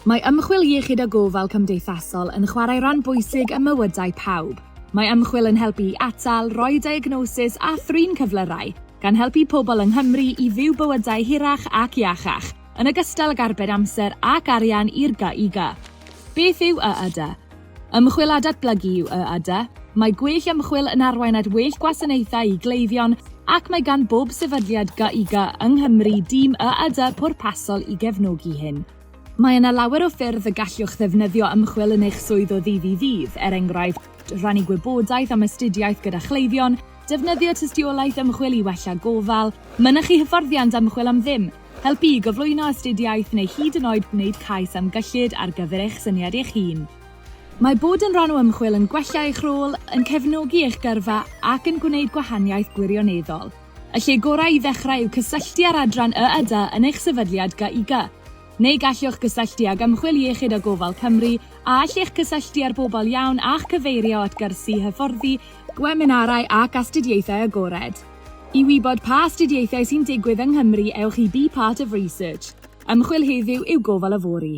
Mae ymchwil iechyd a gofal cymdeithasol yn chwarae rhan bwysig ym mywydau pawb. Mae ymchwil yn helpu i atal, rhoi diagnosis a thrin cyflyrau, gan helpu pobl yng Nghymru i fyw bywydau hirach ac iachach, yn ogystal ag arbed amser ac arian i'r GIG. Beth yw YAD? Ymchwil a datblygu yw YAD. Mae gwell ymchwil yn arwain at well gwasanaethau i gleifion ac mae gan bob sefydliad GIG yng Nghymru dîm YAD pwrpasol i gefnogi hyn. Mae yna lawer o ffyrdd y gallwch ddefnyddio ymchwil yn eich swydd o ddydd i ddydd, er enghraifft, rhannu gwybodaeth am astudiaeth gyda chleifion, defnyddio tystiolaeth ymchwil i wella gofal, mynychu hyfforddiant ymchwil am ddim, helpu i gyflwyno astudiaeth neu hyd yn oed gwneud cais am gyllid ar gyfer eich syniad eich hun. Mae bod yn rhan o ymchwil yn gwella eich rôl, yn cefnogi eich gyrfa ac yn gwneud gwahaniaeth gwirioneddol. Y lle gorau i ddechrau yw cysylltu â'r adran YYD yn eich sefydliad GIG. Neu gallwch gysylltu ag Ymchwil Iechyd a Gofal Cymru, a all eich cysylltu â'r bobl iawn a'ch cyfeirio at gyrsiau hyfforddi, gweminarau ac astudiaethau agored. I wybod pa astudiaethau sy'n digwydd yng Nghymru ewch i Be Part of Research. Ymchwil heddiw yw gofal yfory.